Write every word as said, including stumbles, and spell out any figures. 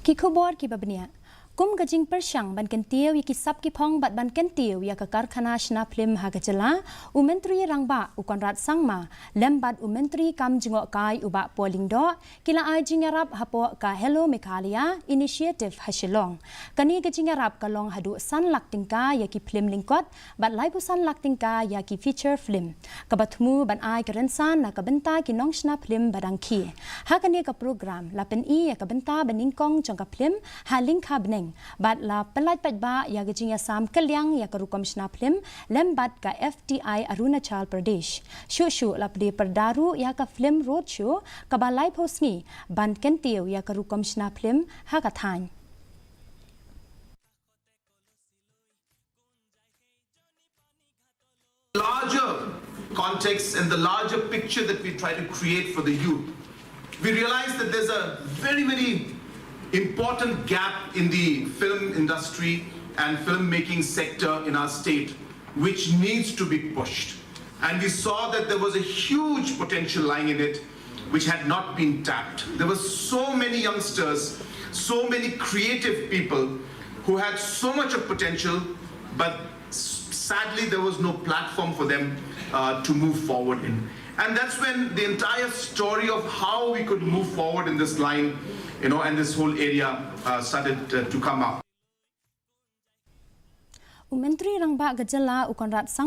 Ki khubor kiba bniah. Kum ka jingpyrshang ban kyntiew ïa ki sap ki phong bad ban kyntiew ïa ka karkhana shna phlim ha ka jylla, u Myntri Rangbah u Conrad Sangma lem bad u Myntri kam jngohkai u Bah Paul Lyngdoh ki la ai jingïarap hapoh ka Hello Meghalaya Initiative ha Shillong. Kane ka jingïarap ka long haduh san lak tyngka ïa ki phlim lyngkot bad laiphew san lak tyngka ïa ki feature film, kaba thmu ban ai ka rynsan na ka bynta ki nongshna phlim ba dang khie. Ha kane ka program la pyni ïa ka bynta ba nyngkong jong ka phlim ha lyngkha bneng bad la pyllait paidbah ïa ka jingïasam kylliang ïa ka rukom shna phlim lem bad ka F T I Arunachal Pradesh. Shuh shuh la plie pyrda ruh ïa ka phlim roadshow kaba laiphew sngi ban kyntiew ïa ka rukom shna phlim ha ka thaiñ. Larger context and the larger picture that we try to create for the youth, we realize that there's a very, very important gap in the film industry and filmmaking sector in our state, which needs to be pushed. And we saw that there was a huge potential lying in it, which had not been tapped. There were so many youngsters, so many creative people who had so much of potential, but s- sadly there was no platform for them uh, to move forward in. And that's when the entire story of how we could move forward in this line, you know, and this whole area uh, started uh, to come up. U Myntri Rangbah ka jylla u Conrad Sangma